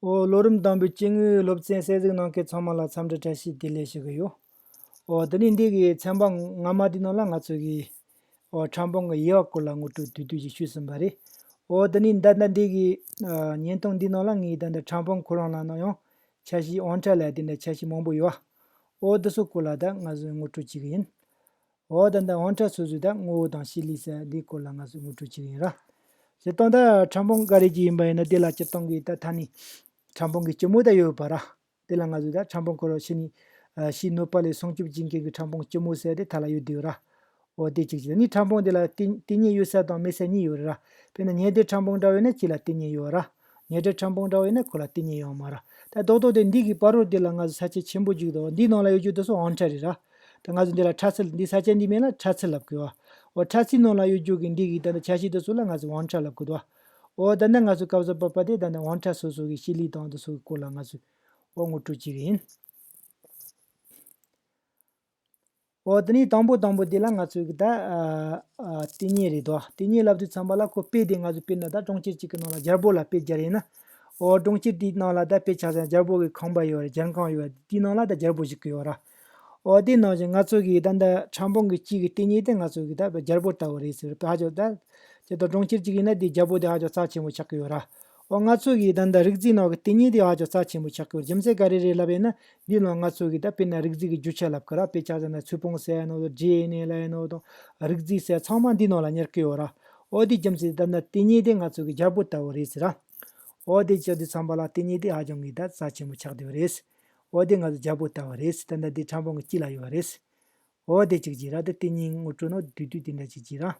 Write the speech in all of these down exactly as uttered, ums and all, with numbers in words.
ཨོ་ལོ་རིམ་དང་པོའི་སྐྱེ་དངོས་སློབ་ཚན་གསན་གཟིགས་གནང་མཁན་ཚང་མ་ལ་འཚམས་འདྲི་བཀྲ་ཤིས་བདེ་ལེགས་ཞུ་གི་ཡོད། ཨོ་དེ་ནས་འདི་གི་ཚན་པ་སྔ་མ་འདི་ནང་ལ་ང་ཚོ་གི་ཨོ་ཕྲ་ཕུང་གི་དབྱེ་བ་སྐོར་ལ་ངོ་སྤྲོད་བསྡུས་བསྡུས་ཤིག་ཞུས་ཟིན་པ་རེད། ཨོ་དེ་ནས་ད་ལྟ་འདི་གི་ཨ་བརྙན་ཐུང་འདི་ནང་ལ་ངས་ད་ལྟ་ཕྲ་ཕུང་ཁོ་རང་ལ་ནང་ཡང་ཆ་ཤས་དབང་ཕྲ་ལབ་དེ་འདྲ་ཆ་ཤས་མང་པོ་ཡོད། ཨོ་དེ་ཚོ་སྐོར་ལ་ད་ང་ཚོས་ངོ་སྤྲོད་བྱེད་གི་ཡིན། འོ་ད་ལྟ་དབང་ཕྲ་སོ་སོའི་ད་ངོ་བོ་དང་བྱེད་ལས་ཟེར་འདིའི་སྐོར་ལ་ང་ཚོས་ངོ་སྤྲོད་བྱེད་ཀྱི་ཡིན་ར། སྤྱིར་བཏང་ད་ཕྲ་ཕུང་ག་རེ་ཅིག་ཡིན་པ་ཡིན་ན་དེ་ལ་སྤྱིར་བཏང་གི་ད་ཐ་སྙད་ཕྲ་ཕུང་གི་སྐྱི་མོ་ད་ཡོད་པ་ར། དེ་ལ་ང་ཚོས་ད་ཕྲ་ཕུང་ཁོ་རང་ཕྱི་ནས་ཕྱིའི་གནོད་པ་ལས་སྲུང་སྐྱོབ་བྱེད་མཁན་གྱི་ཕྲ་ཕུང་སྐྱི་མོ་ཟེར་དེ་ཐ་ལ་ཡོད་དེ་ཡོད་ར། འོ་དེ་གཅིག་བྱས་ནི་ཕྲ་ཕུང་དེ་ལ་ལྟེ་ལྟེ་སྙད་ཡོད་ས་དང་མེད་ས་གཉིས་ཡོད་རེད་ར། དཔེར་ན་ཉེ་འབྲེལ་ཕྲ་ཕུང་འདྲ་བོ་ཡིན་ན་གཅིག་ལ་ལྟེ་སྙད་ཡོད་ར། ཉེ་འབྲེལ་ཕྲ་ཕུང་འདྲ་བོ་ཡིན་ན་ཁོ་ལ་ལྟེ་སྙད་ཡོད་མ་ར། ད་རྡོག་རྡོག་དེ་འདི་གི་བར་རོ་དེ་ལ་ང་ཚོ་ས་ཆ་ཆེན་པོ་ཅིག་འདུག་འདིའི་ནང་ལ་ཡོད་རྒྱུ་དེ་ཚོ་དབང་ཕྲ་རེད་ར། ད་ང་ཚོ་འདི་ལ་ཕྲ་ཚིལ་འདི་ས་ཆ་འདི་མིང་ལ་ཕྲ་ཚིལ་ལབ་དགོས་བ། འོ་ཕྲ་ཚིལ་ནང་ལ་ཡོད་རྒྱུ་གི་འདི་གི་ད་ལྟ་ཆ་ཤས་དེ་ཚོ་ལ་ང་ཚོ་དབང་ཕྲ་ལབ་དགོས་འདུག་འོ་ད་ལྟ་ང་ཚོ་སྐབས་སུ་བབ་པ་དེ་ད་ལྟ་དབང་ཕྲ་སོ་སོ་གི་བྱེད་ལས་དང་དེ་ཚོ་གི་སྐོར་ལ་ང་ཚོས་འོ་ངོ་སྤྲོད་བྱེད་ཀྱི་ཡིན། འོ་དེ་ནས་དང་པོ་དང་པོ་དེ་ལ་ང་ཚོས་གི་ད་ཨ་ཨ་ལྟེ་སྙད་རེད་དོ། ལྟེ་སྙད་ལབ་དུས་ཙམ་པ་ལ་ཁོ་དཔེ་དེ་ང་ཚོས་དཔེར་ན་ད་གྲོང་ཁྱེར་གཅིག་གི་ནང་ལ་རྒྱལ་པོ་ལ་དཔེ་སྦྱར་ཡིན་ན། འོ་གྲོང་ཁྱེར་དེའི་ནང་ལ་ད་དཔེ་ཆ་བཞག་རྒྱལ་པོ་གི་ཁང་པ་ཡོད་རེད། མཇལ་ཁང་ཡོད་རེད། དེའི་ནང་ལ་ད་རྒྱལ་པོ་བཞུགས་གི་ཡོད་ར། འོ་དེ་ནང་བཞིན་ང་ཚོ་གི་ད་ལྟ་ཕྲ་ཕུང་གི་སྐྱི་གི་ལྟེ་སྙད་དེ་ང་ཚོ་གི་ད་རྒྱལ་པོ་ལྟ་བུ་རེད་ཟེར་བ་ཧ་ཅང་ད། དེ་དང་གྲོང་ཁྱེར་གཅིག་ཡིན་ན་དེ་རྒྱལ་པོ་དེ་ཧ་ཅང་རྩ་ཆེན་པོ་ཆགས་ཀྱི་ཡོད་ར། འོ་ང་ཚོ་གི་ད་ལྟ་རིགས་རྫས་ནང་གི་ལྟེ་སྙད་དེ་ཧ་ཅང་རྩ་ཆེན་པོ་ཆགས་ཀྱི་ཡོད་ར། རྒྱུ་མཚན་ག་རེ་རེད་ལབ་ཡིན་ན་འདི་ནང་ང་ཚོ་གི་ད་དཔེར་ན་རིགས་རྫས་ཀྱི་རྒྱུ་ཆ་ལབ་ཀྱི་ར། དཔེ་ཆ་བཞག་ན་ཚོས་ཕུང་ཟེར་ཡ་ནོ་དང་ཌི་ཨེན་ཨེ་ལབ་ཡ་ནོ་དང་རིགས་རྫས་ཟེར་ཚང་མ་འདི་ནང་ལ་ཉར་གྱི་ཡོད་ར། འོ་དེ་རྒྱུ་མཚན་ད་ལྟ་ལྟེ་སྙད་དེ་ང་ཚོ་གི་རྒྱལ་པོ་ལྟ་བུ་རེད་ཟེར་ར། འོ་དེ་བྱས་དུས་ཙམ་པ་ལ་ལྟེ་སྙད་དེ་ཧ་ཅང་གི་ད་རྩ་ཆེན་པོ་ཆགས་བསྡད་པ་རེད། འོ་དེ་ང་ཚོ་རྒྱལ་པོ་ལྟ་བུ་རེད། ད་ལྟ་འདི་ཕྲ་ཕུང་གི་སྐྱི་ལ་ཡོད་པ་རེད། འོ་དེ་གཅིག་བྱས་ར། ད་ལྟེ་སྙད་ངོ་སྤྲོད་ནོ་བསྡུས་བསྡུས་དེ་འདྲ་གཅིག་བྱས་ར།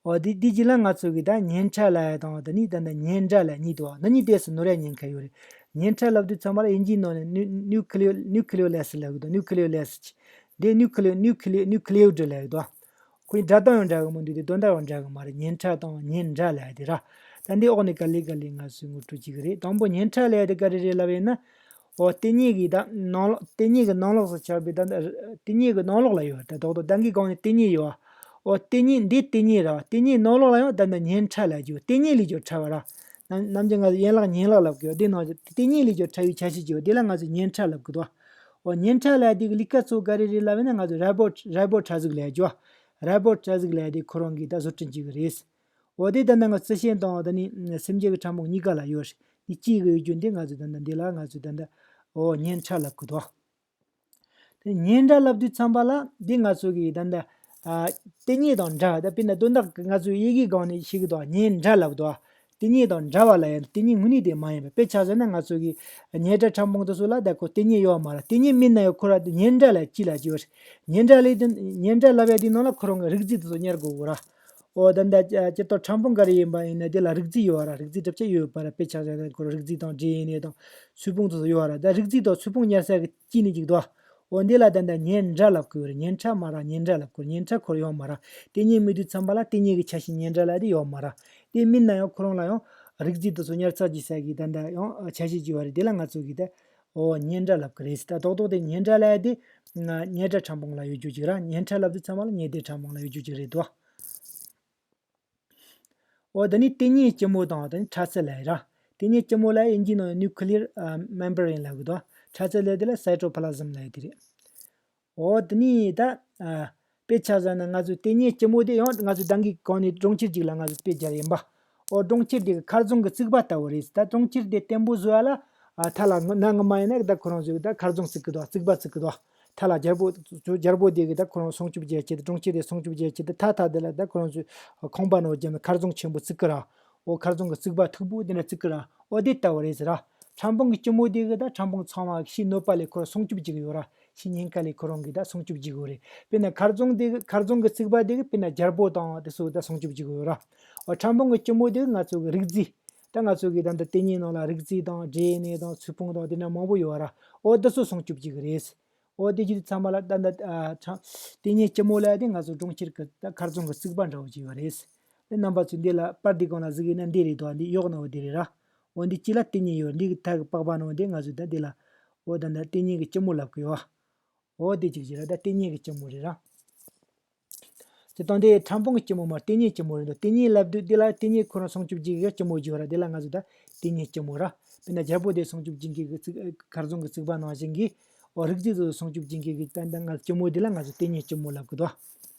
འོ་དེ་དེ་རྗེས་ལ་ང་ཚོ་གི་ད་སྙན་ཕྲ་ལབ་ཡ་དང་དེ་ནས་ད་ནི་སྙན་སྒྲ་ལབ་གཉིས་འདུག་ཨ་ནི་གཉིས་དེ་སུ་ནོར་ཡ་ཉེན་ཁ་ཡོད་རེད། སྙན་ཕྲ་ལབ་དུས་ཙམ་པ་ལ་དབྱིན་ཇིའི་ནང་ནས་ནིའུ་ནིའུ་ཁི་ལེ་ནིའུ་ཁི་ལེ་ལེ་སི་ལབ་གི་འདུག་ནིའུ་ཁི་ལེ་ལེ་སི་ཅི། དེ་ནིའུ་ཁི་ལེ་ནིའུ་ཁི་ལེ་ནིའུ་ཁི་ལེ་ཡོ་ཌི་ལབ་གི་འདུག་ཁོའི་སྒྲ་གདངས་ཡང་འདྲ་གི་མི་འདུག་དེ་དོན་དག་ཡང་འདྲ་གི་མ་རེད། སྙན་ཕྲ་དང་སྙན་སྒྲ་ལབ་ཡ་དེ་ར། ད་འདི་འོག་ནས་ག་ལེ་ག་ལེ་ང་ཚོས་ངོ་སྤྲོད་བྱེད་གི་རེད། དང་པོ་སྙན་ཕྲ་ལབ་ཡ་དེ་ག་རེ་རེད་ལབ་ཡིན་ན། འོ་ལྟེ་སྙད་ཀྱི་ད་ནང་ལོགས་ལྟེ་སྙད་ཀྱི་ནང་ལོགས་སུ་ཆགས་པའི་ད་ལྟ་ལྟེ་སྙད་ཀྱི་ནང་ལོགས་ལ་ཡོད་ད་རྡོག་རྡོག་ད་གི་སྒང་ནས་ལྟེ་སྙད་ཡོད་ཨ། འོ་ལྟེ་སྙད་འདི་ལྟེ་སྙད་ར། ལྟེ་སྙད་ནང་ལོགས་ལ་ཡང་ད་ལྟ་སྙན་ཕྲ་ལབ་རྒྱུ་ལྟེ་སྙད་ལས་ཀྱང་ཕྲ་བ་ར། ནམ་ནམ་རྒྱུན་ང་ཚོ་ཡན་ལག་སྙན་ལག་ལབ་གི་ཡོད། དེ་ནང་བཞིན་ལྟེ་སྙད་ལས་ཀྱང་ཕྲ་བའི་ཆ་ཤས་ཀྱི་ཡོད། དེ་ལ་ང་ཚོས་སྙན་ཕྲ་ལབ་གི་འདུག་འོ་སྙན་ཕྲ་ལབ་དེ་གི་ལས་ཀ་གཙོ་བོ་ག་རེ་རེད་ལབ་ན་ང་ཚོ་ར་བོ་ར་བོ་ཕྲ་གཟུགས་ལབ་རྒྱུ་ཨ། ར་བོ་ཕྲ་གཟུགས་ལབ་དེ་ཁོ་རང་གིས་ད་བཟོ་སྐྲུན་བྱེད་གི་རེད། འོ་དེ་ད་ལྟ་ང་རྩི་ཤིང་དང་ད་ནི་སེམས་ཅན་གྱི་ཕྲ་མོ་གཉིས་ཀ་ལ་ཡོད་རེད། དེ་གཅིག་གི་ཡོད་རྒྱུ་འདི་ང་ཚོས་ད་ལྟ་འདི་ལ་ང་ཚོས་ད་ལྟ་འོ་སྙན་ཕྲ་ལབ་གི་འདུག་དེ་སྙན་སྒྲ་ལབ་དུས་ཙམ་པ་ལ་འདི་ང་ཚོ་གི་ད་ལྟ་ཨ་ལྟེ་སྙད་དང་འདྲ་ད་དཔེར་ན་དོན་དག་གི་ང་ཚོའི་ཡི་གེའི་སྒང་ནས་ཤེས་གི་འདུག་སྙན་སྒྲ་ལབ་འདུག་ལྟེ་སྙད་དང་འདྲ་བ་ལ་ཡང་ལྟེ་སྙད་དངོས་གནས་དེ་མ་ཡིན་པ། དཔེ་ཆ་བཞག་ན་ང་ཚོ་གི་སྙན་སྒྲ་ཕྲ་མོ་དེ་ཚོ་ལ་ད་ཁོ་ལྟེ་སྙད་ཡོད་མ་རེད། ལྟེ་སྙད་མིན་ན་ཡང་ཁོ་ར་དེ་སྙན་སྒྲ་ལབ་ཅི་ལབ་ཀྱི་ཡོད་རེད། སྙན་སྒྲ་ལབ་དེ་སྙན་སྒྲ་ལབ་ཡ་དེའི་ནང་ལ་ཁོ་རང་གི་རིགས་རྫས་དེ་ཚོ་ཉར་དགོས་གོ་ར། འོ་ད་ལྟ་སྤྱིར་བཏང་ཕྲ་ཕུང་ག་རེ་ཡིན་པ་ཡིན་ན་དེ་ལ་རིགས་རྫས་ཡོད་ར། རིགས་རྫས་གྲུབ་ཆ་ཡོད་པ་ར། དཔེ་ཆ་བཞག་ན་ཁོ་རང་རིགས་རྫས་དང་ཌི་ཨེན་ཨེ་དང་ཚོས་ཕུང་དེ་ཚོ་ཡོད་ར། ད་རིགས་རྫས་དང་ཚོས་ཕུང་ཉར་ས་གི་གཅིག་ནས་གཅིག་ཏུ། འོ་འདི་ལ་ད་ལྟ་སྙན་སྒྲ་ལབ་དགོས་རེད། སྙན་ཕྲ་མ་ར་སྙན་སྒྲ་ལབ་དགོས་རེད། སྙན་ཕྲ་ཁོ་རང་ཡོད་མ་ར། ལྟེ་སྙད་མེད་དུས་ཙམ་པ་ལ་ལྟེ་སྙད་ཀྱི་ཆ་ཤས་སྙན་སྒྲ་ལབ་དེ་ཡོད་མ་ར། དེ་མིན་ན་ཡང་ཁོ་རང་ལ་ཡང་རིགས་རྫས་དེ་ཚོ་ཉར་ཚགས་བྱེད་ས་གི་ད་ལྟ་ཡང་ཆ་ཤས་ཅིག་ཡོད་རེད། དེ་ལ་ང་ཚོ་གི་ད་འོ་སྙན་སྒྲ་ལབ་གི་རེད། ད་རྡོག་རྡོག་དེ་སྙན་སྒྲ་ལབ་ཡ་དེ་སྙན་སྒྲ་ཕྲ་ཕུང་ལ་ཡོད་རྒྱུ་ཅིག་ར། སྙན་ཕྲ་ལབ་དུས་ཙམ་པ་ལ་སྙན་སྒྲ་ཕྲ་ཕུང་ལ་ཡོད་རྒྱུ་ཅིག་རེད་དོ། འོ་དེ་ནི་ལྟེ་སྙད་སྐྱི་མོ་དང་དེ་ནི་ཕྲ་ཚིལ་ལབ་ཡ་ར། ལྟེ་སྙད་སྐྱི་མོ་ལབ་ཡ་དབྱིན་ཇིའི་ནང་ནིའུ་ཁི་ལི་ཡར་མེམ་བྷ་རེན་ལབ་གི་འདུག་ཕྲ་ཚིལ་ལབ་ཡ་དེ་ལ་སའི་ཊོ་པི་ལ་ཟམ་ལབ་ཡ་དེ་རེད། འོ་དེ་ནི་ད་ཨ་དཔེ་ཆ་བཞག་ན་ང་ཚོའི་ལྟེ་སྙད་སྐྱི་མོ་དེ་ཡང་ང་ཚོའི་ད་གིན་གོང་ནས་གྲོང་ཁྱེར་ཅིག་ལ་ང་ཚོས་དཔེ་སྦྱར་ཡིན་པ། འོ་གྲོང་ཁྱེར་དེ་གི་མཁར་རྫོང་གི་རྩིག་པ་ལྟ་བུ་རེད། ད་གྲོང་ཁྱེར་དེ་བརྟན་པོ་བཟོ་ཡ་ལ་ཨ་མཐའ་ལ་གནའ་སྔ་མ་ཡིན་ན་ད་ཁོ་རང་ཚོས་ད་མཁར་རྫོང་བརྩིགས་གི་འདུག་རྩིག་པ་བརྩིགས་གི་འདུག་མཐའ་ལ་རྒྱལ་པོ་རྒྱལ་པོ་དེ་གི་ད་ཁོ་རང་སྲུང་སྐྱོབ་བྱེད་ཆེད་དུ། གྲོང་ཁྱེར་དེ་སྲུང་སྐྱོབ་བྱེད་ཆེད་དུ་མཐའ་མཐའ་དེ་ལ་ད་ཁོ་རང་ཚོས་ཁང་པ་ནང་བརྒྱབ་ནས་མཁར་རྫོང་ཆེན་པོ་བརྩིགས་གི་ར། འོ་མཁར་རྫོང་གི་རྩིག་པ་མཐུག་པོ་དེ་འདྲ་བརྩིགས་གི་ར། འོ་དེ་ལྟ་བུ་རེད་ཟེར་ར། ཕྲ་ཕུང་གི་སྐྱི་མོ་དེ་གི་ད་ཕྲ་ཕུང་ཚང་མ་ཕྱིའི་གནོད་པ་ལས་ཁོ་རང་སྲུང་སྐྱོབ་བྱེད་གི་ཡོད་ར། ཕྱིའི་ཉེན་ཁ་ལས་ཁོ་རང་གི་ད་སྲུང་སྐྱོབ་བྱེད་གི་ཡོད་རེད། དཔེར་ན་མཁར་རྫོང་དེ་གི་མཁར་རྫོང་གི་རྩིག་པ་དེ་གི་དཔེར་ན་རྒྱལ་པོ་དང་དེ་ཚོ་ད་སྲུང་སྐྱོབ་བྱེད་གི་ཡོད་ར། འོ་ཕྲ་ཕུང་གི་སྐྱི་མོ་དེ་གི་ང་ཚོ་གི་རིགས་རྫས། ད་ང་ཚོ་གི་ད་ལྟ་ལྟེ་སྙད་ནང་ལ་རིགས་རྫས་དང་ཌི་ཨེན་ཨེ་དང་ཚོས་ཕུང་དང་དེ་འདྲ་མང་པོ་ཡོད་ར། འོ་དེ་ཚོ་སྲུང་སྐྱོབ་བྱེད་གི་རེད། འོ་དེ་བྱེད་དུས་ཙམ་པ་ལ་ད་ལྟ་ཨ་ཕྲ་ལྟེ་སྙད་སྐྱི་མོ་ལབ་ཡ་དེ་ང་ཚོ་གྲོང་ཁྱེར་གི་ད་མཁར་རྫོང་གི་རྩིག་པ་འདྲ་བོ་ཅིག་ཡོད་རེད། དེ་རྣམ་པ་ཚོས་འདི་ལ་པར་འདི་སྒང་ལ་གཟིགས་ཡིན་ན་འདི་རེད་དོ། འདི་གཡོག་ནང་འོ་དེ་རེད་ར། འོ་འདི་དཀྱིལ་ལ་ལྟེ་སྙད་ཡོད། འདི་གི་ཐད་ཀྱི་པགས་པ་ནང་འོ་དེ་ང་ཚོས་ད་འདི་ལ་འོ་ད་ལྟ་ལྟེ་སྙད་ཀྱི་སྐྱི་མོ་ལབ་གི་ཡོད། འོ་དེ་ཅིག་ཅིག་ར། ད་ལྟེ་སྙད་ཀྱི་སྐྱི་མོ་རེད་ར། སྤྱིར་བཏང་དེ་ཕྲ་ཕུང་གི་སྐྱི་མོ་མ་ལྟེ་སྙེད་སྐྱི་མོ་རེད་འདུག་ལྟེ་སྙེད་ལབ་དུས་དེ་ལ་ལྟེ་སྙེད་ཁོ་རང་སུམ་ཅུ་བརྒྱད་ཀྱི་སྐྱི་མོ་བརྗོད་ར། དེ་ལ་ང་ཚོ་ད་ལྟེ་སྙེད་སྐྱི་མོ་ར། དཔེར་ན་རྒྱལ་པོ་དེ་སུམ་ཅུ་བརྒྱད་ཀྱི་ཚིག་ཁར་རྫོང་གི་བརྩིགས་པ་ནང་བཞིན་གྱི། འོ་རིགས་རྫས་སོ་སོ་སུམ་ཅུ་བརྒྱད་ཀྱི་ད་ལྟ་ང་ཚོ་སྐྱི་མོ་དེ་ལ་ང་ཚོ་ལྟེ་སྙེད་སྐྱི་མོ་ལབ་གི་འདུག་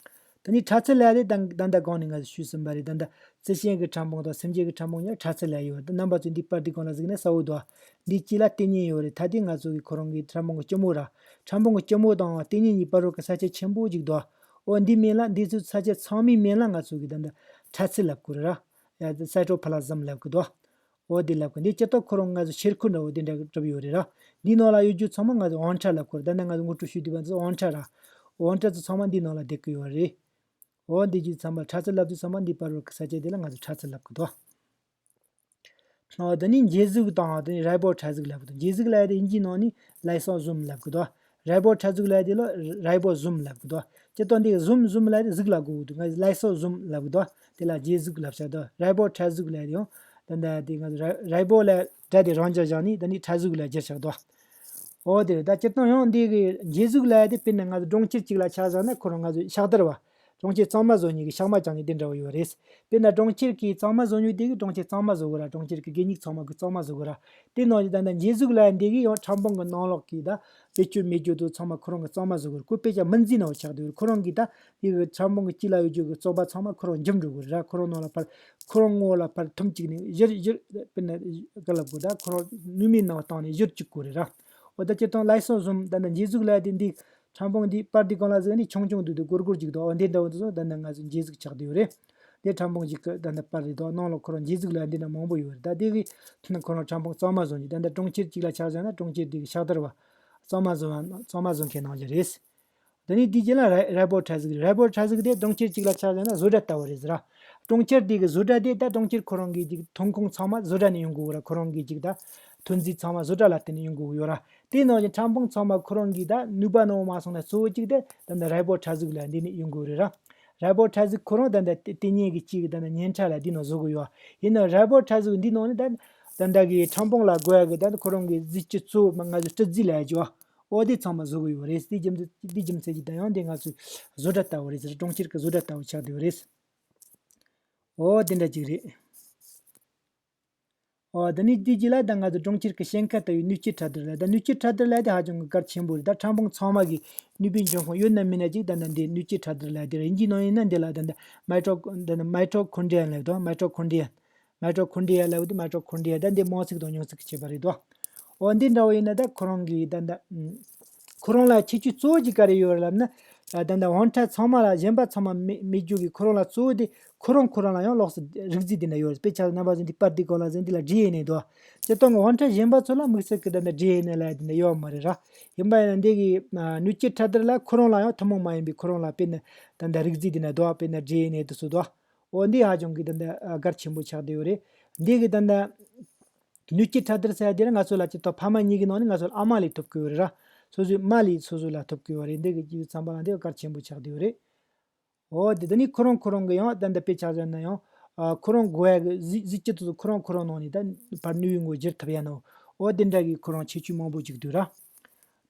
ད་ནི་ཕྲ་ཚིལ་ལབ་དེ་ད་ད་ལྟ་གོང་ནས་ང་ཚོ་ཞུས་ཟིན་པ་རེད། ད་ལྟ་རྩི་ཤིང་གི་ཕྲ་ཕུང་དང་སེམས་ཅན་གྱི་ཕྲ་ཕུང་གཉིས་ཕྲ་ཚིལ་ལབ་ཡོད་རེད། རྣམ་པ་ཚོས་འདི་པར་འདི་གོང་ལ་གཟིགས་ན་གསལ་བོ་འདུག་འདིའི་དཀྱིལ་ལ་ལྟེ་སྙེད་ཡོད་རེད། ད་དེ་ང་ཚོ་གི་ཁོ་རང་གི་ཕྲ་ཕུང་གི་སྐྱི་མོ་ར། ཕྲ་ཕུང་གི་སྐྱི་མོ་དང་ལྟེ་སྙེད་གཉིས་བར་དུ་གི་ས་ཆ་ཆེན་པོ་ཅིག་འདུག་འོ་འདི་མིང་ལ་འདི་ཚོའི་ས་ཆ་ཚང་མའི་མིང་ལ་ང་ཚོ་གི་ད་ལྟ་ཕྲ་ཚིལ་ལབ་དགོས་རེད་ར། ཡ་སའི་ཊོ་པ་ལ་ཟམ་ལབ་གི་འདུག་འོ་དེ་ལབ་གི། འདི་སྤྱིར་བཏང་ཁོ་རང་ང་ཚོ་མཆེར་ཁུ་འདྲ་བོ་དེ་འདྲ་གྲུབ་ཡོད་རེད་ར། འདིའི་ནང་ལ་ཡོད་རྒྱུ་ཚང་མ་ང་ཚོ་དབང་ཕྲ་ལབ་དགོས་རེད། ད་ནི་ང་ཚོ་ངོ་སྤྲོད་ཞུས་དུས་པ་ཚོ་དབང་ཕྲ་ར། དབང་ཕྲ་ཚོ་ཚང་མ་འདིའི་ནང་ལ་བསྡད་གི་ཡོད་རེད། འོ་འདི་རྒྱུ་ཚང་མ་ཕྲ་ཚིལ་ལབ་དུས་ཚང་མ་འདི་བར་བར་གི་ས་ཆ་དེ་ལ་ང་ཚོ་ཕྲ་ཚིལ་ལབ་གི་འདུག་འོ་དེ་ནི་མཇལ་གཟུགས་དང་དེ་ནི་རའི་བོ་ཕྲ་གཟུགས་ལབ་གི་འདུག་མཇལ་གཟུགས་ལབ་ཡ་དེ་དབྱིན་ཇིའི་ནང་ནི་ལའི་སོ་ཟོམ་ལབ་གི་འདུག་རའི་བོ་ཕྲ་གཟུགས་ལབ་ཡ་དེ་ལ་རའི་བོ་ཟོམ་ལབ་གི་འདུག་སྤྱིར་བཏང་འདི་ཟོམ་ཟོམ་ལབ་ཡ་དེ་གཟུགས་ལ་གོ་གི་འདུག་ང་ལའི་སོ་ཟོམ་ལབ་གི་འདུག་དེ་ལ་མཇལ་གཟུགས་ལབ་བྱ་འདུག་རའི་བོ་ཕྲ་གཟུགས་ལབ་ཡ་དེ་ཡང་ད་ལྟ་དེ་ང་ཚོ་རའི་རའི་བོ་ལ་སྒྲ་དེ་རང་འཇགས་བཞག་ནི་ད་ནི་ཕྲ་གཟུགས་ལ་བསྒྱུར་བཞག་འདུག་འོ་དེ་རེད། ད་སྤྱིར་བཏང་ཡང་འདི་གི་མཇལ་གཟུགས་ལབ་ཡ་དེ་དཔེར་ན་ང་ཚོ་གྲོང་ཁྱེར་གཅིག་ལ་ཆ་བཞག་ན་ཁོ་རང་ང་ཚོ་ཕྱག་བདར་བ། གྲོང་ཁྱེར་གཙང་མ་བཟོ་མཁན་གྱི་ཕྱགས་མ་བརྐྱངས་ནས་དེ་འདྲ་བོ་ཡོད་རེད། དཔེར་ན་གྲོང་ཁྱེར་གྱི་གཙང་མ་བཟོ་མཁན་དེ་གི་གྲོང་ཁྱེར་གཙང་མ་བཟོ་དགོས་ར། གྲོང་ཁྱེར་གྱི་གད་སྙིགས་ཚང་མ་གི་གཙང་མ་བཟོ་དགོས་ར། དེ་ནང་བཞིན་ད་ལྟ་མཇལ་གཟུགས་ལབ་ཡ་འདི་གི་ཡང་ཕྲ་ཕུང་གི་ནང་ལོགས་ཀྱི་ད་བེད་སྤྱོད་མེད་རྒྱུ་དེ་ཚང་མ་ཁོ་རང་གི་གཙང་མ་བཟོ་དགོས་ར། ཁོ་དཔེ་ཆ་སྨན་རྫས་ནང་ཆགས་བསྡད་ཡོད་རེད། ཁོ་རང་གི་ད་དེ་གི་ཕྲ་ཕུང་གི་དཀྱིལ་ལ་ཡོད་རྒྱུ་གི་བཙོག་པ་ཚང་མ་ཁོ་རང་འཇིབ་འགྲོ་དགོས་རེད་ར། ཁོ་རང་ནང་ལ་ཕར་ཁོ་རང་ངོ་ལ་ཕར་ཐུམ་གཅིག་ནས་བཞུར་བཞུར་དཔེར་ན་ག་ལབ་དགོས། ད་ཁོ་རང་ནུ་མའི་ནང་བཏང་ནས་བཞུར་བཅུག་དགོས་རེད་ར། འོ་ད་སྤྱིར་བཏང་ལའི་སོ་ཟོམ་ད་ལྟ་མཇལ་གཟུགས་ལབ་ཡ་དེ་འདི་ཕྲ་ཕུང་འདི་པར་འདི་གང་ལ་གཟིགས་ནི་ཆུང་ཆུང་འདུག་འདུག་སྒོར་སྒོར་ཅིག་འདུག་འོ་འདི་འདྲ་བོ་འདུག་སོང་། ད་ལྟ་ང་ཚོ་མཇལ་གཟུགས་ཆགས་བསྡད་ཡོད་རེད། འདི་ཕྲ་ཕུང་ཅིག་གི་ད་ལྟ་པར་རེད་འདུག་ནང་ལ་ཁོ་རང་མཇལ་གཟུགས་ལབ་ཡ་འདི་འདྲ་མང་པོ་ཡོད་རེད། ད་འདི་གི་ཁོ་རང་ཕྲ་ཕུང་གཙང་མ་བཟོ་མཁན་ད་ལྟ་གྲོང་ཁྱེར་གཅིག་ལ་ཆ་བཞག་ན་གྲོང་ཁྱེར་འདི་གི་ཕྱག་བདར་བ་གཙང་མ་བཟོ་བ་གཙང་མ་བཟོ་མཁན་ནང་བཞིན་རེད། ད་ནི་འདི་རྗེས་ལ་རའི་རའི་བོ་ཕྲ་གཟུགས་རེད། རའི་བོ་ཕྲ་གཟུགས་དེ་གྲོང་ཁྱེར་གཅིག་ལ་ཆ་བཞག་ན་བཟོ་གྲྭ་ལྟ་བུ་རེད་ཟེར་ར། གྲོང་ཁྱེར་དེ་གི་བཟོ་གྲྭ་དེ་ད་གྲོང་ཁྱེར་ཁོ་རང་གི་ཅིག་ཐོན་ཁུངས་ཚང་མ་བཟོ་གྲྭ་ནས་ཡོང་གི་ཡོད་ར། ཁོ་རང་གི་ཅིག་ད་ཐོན་རྫས་ཚང་མ་བཟོ་གྲྭ་ལ་བརྟེན་ནས་ཡོང་གི་ཡོད་ར། དེ་ནང་བཞིན་ཕྲ་ཕུང་ཚང་མ་ཁོ་རང་གི་ད་ནུས་པ་ནང་མ་སོང་ན་གཙོ་བོ་གཅིག་དེ་ད་ལྟ་རའི་བོ་ཕྲ་གཟུགས་ལ་འདི་ནས་ཡོང་གི་ཡོད་རེད་ར། རའི་བོ་ཕྲ་གཟུགས་ཁོ་རང་ད་ལྟ་ལྟེ་ལྟེ་སྙེད་ཀྱི་གཅིག་གི་ད་ལྟ་སྙན་ཁྲ་ལ་འདི་ནང་བཟོ་གི་ཡོད། ཡིན་ནའང་རའི་བོ་ཕྲ་གཟུགས་འདི་ནང་ནས་ད་ད་ལྟ་གི་ཕྲ་ཕུང་ལ་དགོས་ཡ་གི་ད་ལྟ་ཁོ་རང་གི་རྫས་ཀྱི་གཙོ་བོ་ང་ཚོ་སྤྲི་རྫས་ལབ་ཡ་ཅིག་ཡོད། འོ་དེ་ཚང་མ་བཟོ་གི་ཡོད་རེད། དེ་རྒྱུ་མཚན་དེ་རྒྱུ་མཚན་གྱིས་ད་ཡང་དེ་ང་ཚོའི་བཟོ་གྲྭ་ལྟ་བུ་རེད་ཟེར། གྲོང་ཁྱེར་གྱི་བཟོ་གྲྭ་ལྟ་བུ་ཆགས་བསྡད་ཡོད་རེད། འོ་དེ་འདྲ་ཅིག་རེད། འོ་ད་ནི་དེ་རྗེས་ལ་ད་ང་ཚོ་གྲོང་ཁྱེར་གྱི་ཞིང་ཁ་ལྟ་བུའི་སྣོད་བཅུད་འཕྲལ་བསྟར་ལ། ད་སྣོད་བཅུད་འཕྲལ་བསྟར་ལ་དེ་ཧ་ཅང་གི་གལ་ཆེན་པོ་རེད། ད་ཕྲ་ཕུང་ཚང་མ་གི་ནུས་པའི་འབྱུང་ཁུངས་ཡོད་ན་མེད་ན་ཅིག་ད་ལྟ་འདི་སྣོད་བཅུད་འཕྲལ་བསྟར་ལ་དེ་རེད། དབྱིན་ཇིའི་ནང་ཡིན་ན་འདི་ལ་ད་ལྟ་མའི་ཊོ་ད་ལྟ་མའི་ཊོ་ཁོན་ཌི་ཡ་ལབ་དང་། མའི་ཊོ་ཁོན་ཌི་ཡ། མའི་ཊོ་ཁོན་ཌི་ཡ་ལབ་དུས་མའི་ཊོ་ཁོན་ཌི་ཡ་ད་འདི་མང་ཚིག་དང་ཉུང་ཚིག་བྱས་པ་རེད་དོ། འོ་འདི་འདྲ་བོ་ཡིན་ན་ད་ཁོ་རང་གི་ད་ད་ཨུམ། ཁོ་རང་ལ་ཁྱད་ཆོས་གཙོ་བོ་གཅིག་ག་རེ་ཡོད་རེད་ལབ་ན། ད་ད་དབང་ཕྲ་ཚང་མ་ལ་གཞན་པ་ཚང་མ་མེད་མེད་རྒྱུ་གི་ཁོ་རང་ལ་གཙོ་བོ་དེ་ཁོ་རང་ཁོ་རང་ལ་ཡང་ལོགས་སུ་རིགས་རྫས་དེ་འདྲ་ཡོད་རེད། དཔེ་ཆ་རྣམ་པ་ཚོ་འདི་པར་འདི་གོ་ལ་ཚོ་འདི་ལ་ཌི་ཨེན་ཨེ་འདུག་སྤྱིར་བཏང་གི་དབང་ཕྲ་གཞན་པ་ཚོ་ལ་དམིགས་བསལ་གྱི་ད་ད་ཌི་ཨེན་ཨེ་ལབ་ཡ་དེ་འདྲ་ཡོད་མ་རེད་ར། ཡིན་པ་ཡིན་ན་འདི་གི་སྣོད་བཅུད་འཕྲལ་བསྟར་ལ་ཁོ་རང་ལ་ཡང་ཐུན་མོང་མ་ཡིན་པའི་ཁོ་རང་ལ་དཔེར་ན་ད་ད་རིགས་རྫས་དེ་འདྲ་འདུག་དཔེར་ན་ཌི་ཨེན་ཨེ་དེ་ཚོ་འདུག་འོ་འདི་ཧ་ཅང་གི་ད་ལྟ་གལ་ཆེན་པོ་ཆགས་བསྡད་ཡོད་རེད། འདི་གི་ད་ལྟ་སྣོད་བཅུད་འཕྲལ་བསྟར་ཟེར་ཡ་དེ་ལ་ང་ཚོ་ལ་སྤྱིར་བཏང་ཕ་མ་གཉིས་ཀྱི་ནང་ནས་ང་ཚོ་ལ་ཨ་མ་ལས་ཐོབ་ཀྱི་ཡོད་རེད་ར། སོ་སོའི་མ་ལས་སོ་སོ་ལ་ཐོབ་ཀྱི་ཡོད་རེད། འདི་གི་རྒྱུ་ཚང་པ་ལ་འདི་གལ་ཆེན་པོ་ཆགས་བསྡད་ཡོད་རེད། འོ་དེ་ད་ནི་ཁོ་རང་ཁོ་རང་གི་ཡང་ད་ལྟ་དཔེ་ཆ་བཞག་ན་ཡང་ཁོ་རང་དགོས་ཡ་གི་གཟི་གཟི་བརྗིད་དེ་ཚོ་ཁོ་རང་ཁོ་རང་ནང་ནས་ད་ཕར་ནུས་པའི་ངོ་བསྒྱུར་ཐུབ་ཡ་ནོ། འོ་དེ་འདྲ་གི་ཁོ་རང་ཁྱད་ཆོས་མང་པོ་ཅིག་འདུག་ར།